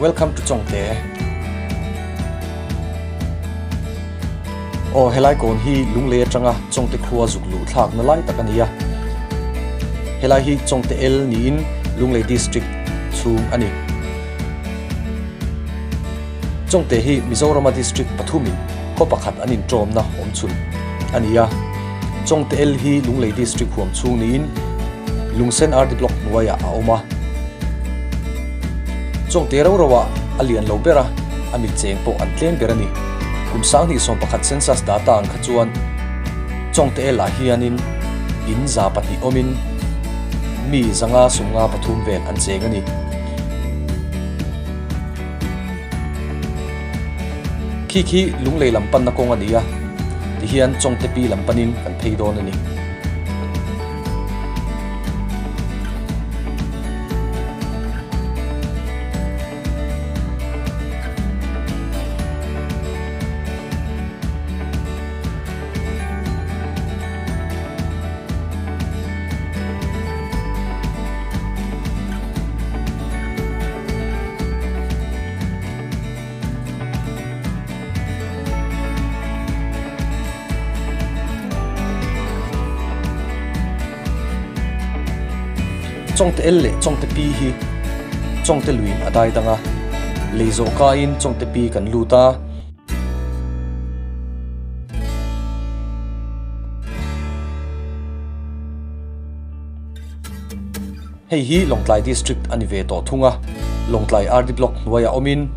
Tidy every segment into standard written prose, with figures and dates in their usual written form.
Welcome to Chawngte. Aw helai kawn hi Lunglei atanga Chawngte khua zuk luh thlak na lai tak a ni a. Helai hi Chawngte El niin Lunglei District chhung a ni. Chawngte hi Mizorama District pathumin khaw pakhat an inṭawmna awmchhun a ni a. Chawngte El hi Lunglei District huam chhung niin Lungsen RD Block hnuaiah a awm a. Chawngte rau rauah a lian lo ber a, a mit cheng pawh an tlem ber a ni. Kum 2011 census data ang kha chuan Chawngte El ah hianin in 200 awmin mi 553 vel an cheng a ni. Khi khi Lunglei lam panna kawng a ni a, tihian Chawngte pi lam panin kan phei dawn a ni. Chawngte El leh Chawngte Pi hi Chawngte luiin a dai dang a, lei zawh kaiin Chawngte Pi kan lut a. Hei hi Lawngtlai District a ni ve tawh thung a, Lawngtlai RD Block hnuaiah awmin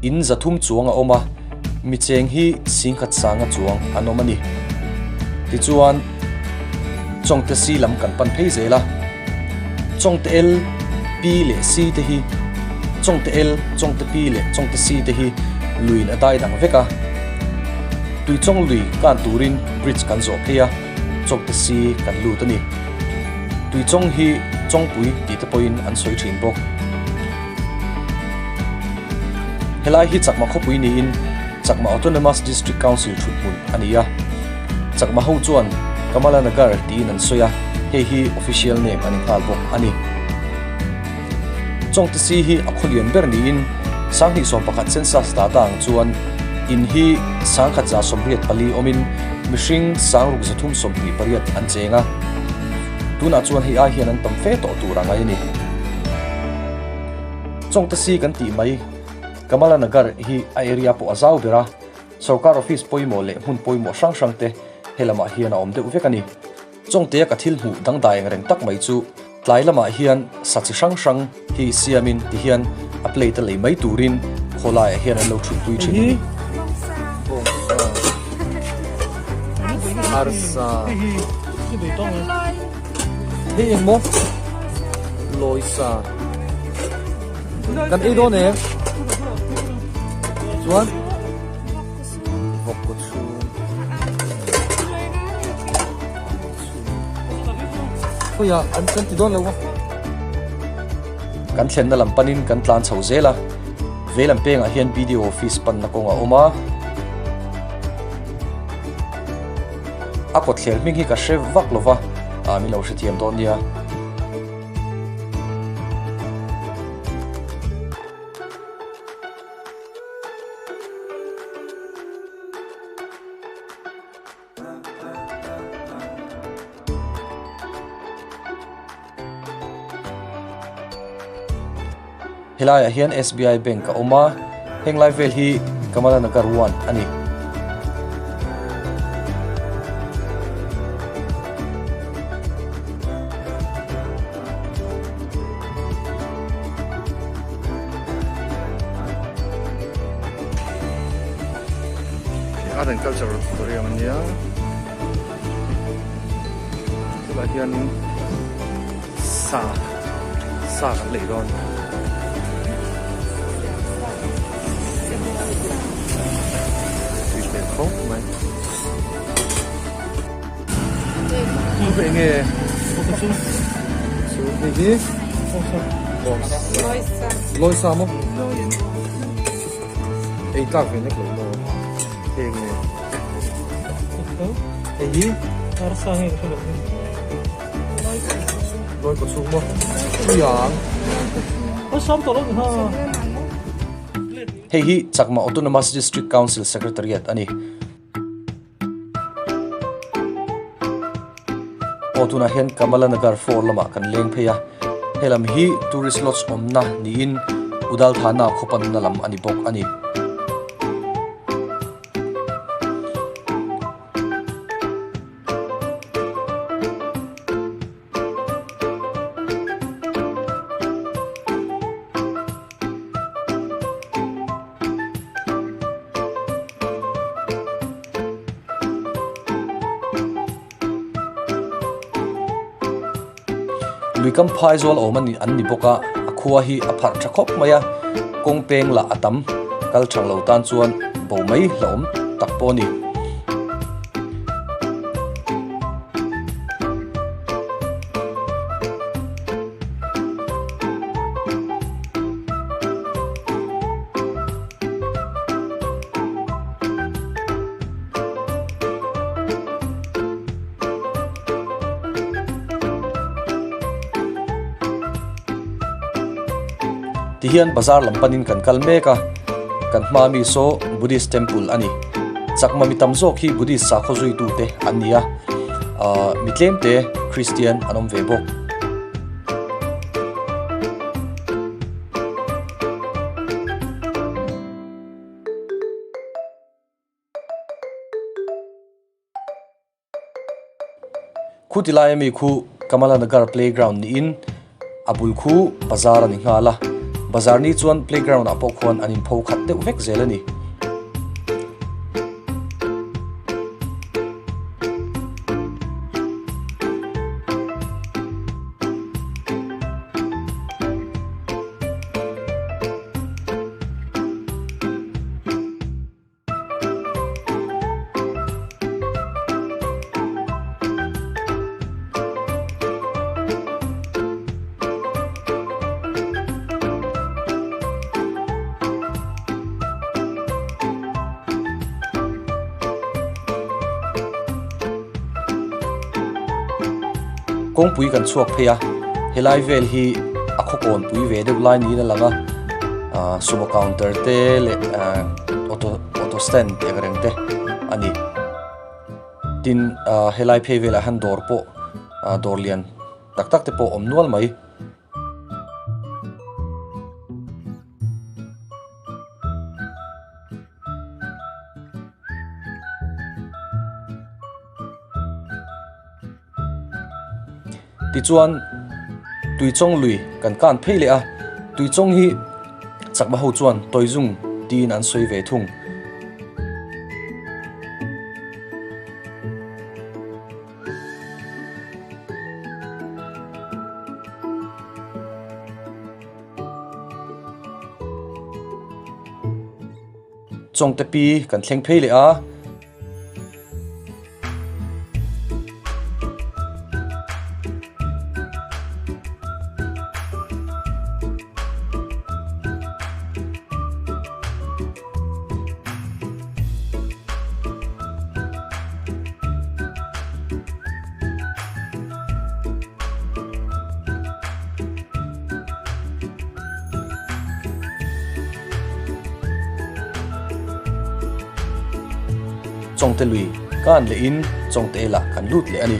in 300 chuang a awm a, mi cheng hi singkhat sanga chuang an awm a ni. Tichuan, Chawngte C lam kan pan phei zel a, Chawngte L, P leh C te hi Chawngte L, Chawngte P leh Chawngte C te hi luiin a dai dang vek a, Tuichawng lui kan turin bridge kan zawh phei a, Chawngte C kan lut a ni. Tuichawng hi Chawngpui tih te pawhin an sawi thin bawk. Helai hi Chakma khawpui niin Chakma Autonomous District Council thuthmun a ni a. Chakma ho chuan Kamala Nagar tiin an sawi a, hei hi official name a ni nghal bawk a ni. Chawngte Si hi a khawlian ber niin 2011 census data ang chuan in hi 1184 awmin mihring 6328 an cheng a. Tunah chuan hei ai hian an tam fe tawh tur a ngai a ni. Chawngte Si kan tih mai Kamala Nagar hi a area pawh a zau ber a, sorkar office pawimawh leh hmun pawimawh hrang hrang te he lamah hian a awm deuh vek a ni. Chawngtea ka thil hmuh dangdai ang reng tak mai chu tlai lamah hian sa chi hrang hrang hi siamin ti hian a plate a lei mai turin khawlaiah hian an lo thutpui thin a ni. Arsa Hei eng maw? Lawisa Kan ei dawn em? Chuan Vawk kaw chhung Khawiah an kan ti dawn lo a. Kan thlenna lam panin kan tlan chho zel a, vei lam pengah hian BDO office panna kawng a awm a. A kawtthler hming hi ka hre vak lo va, min lo hrethiam dawn nia. Helaiah hian SBI bank a awm a, heng lai vel hi Kamala Nagar 1 a ni. Art and Culture Auditorium a nia chutah hianin sa sa kan lei dawn tui hmel khawp mai hei enge hei hi lawisa maw Ei tlak ve nek lo maw heng nge hei hi arsa nge ka hre lo lawi kaw chhung maw tui ang a sam tawh lo ni ha. Hei hi Chakma Autonomous District Council Secretariat a ni. Aw tunah hian Kamala Nagar 4 lamah kan leng phei a, helam hi tourist lodge awmna niin Udalthana khawpanna lam a ni bawk a ni. Luikam phai zawl awm a an ni bawk a, a khua hi a pharh tha khawp mai a, kawng peng lah a tam, kal thang lo tan chuan bo mai hlauhawm tak pawh a ni. Tihian bazar lam panin kan kal mek a, kan hma mi saw Buddhist temple a ni. Chakma mi tam zawk hi Buddhist sakhaw zuitute an ni a, ahh mi tlemte Christian an awm ve bawk. Khu ti laia mi khu Kamala Nagar playground niin a bul khu bazar a ni nghal a, bazar ni chuan playground ah pawh khuan an inpho khat deuh vek zel a ni. Kawngpui kan chhuak phei a, helai vel hi a khawkawn pui ve deuh lai niin a lang a, ahh sumo counter te leh ahh auto auto stand tih ang reng te a ni. Tin ahh helai phei velah hian dawr pawh ahh dawr lian tak tak te pawh a awm nual mai. Tichuan Tuichawng lui kan kan phei leh a, Tuichawng hi chakma ho chuan Tawizung tiin an sawi ve thung. Chawngte pi kan thleng phei leh a. Chawngte lui kan leh in Chawngte lah kan lut leh a ni.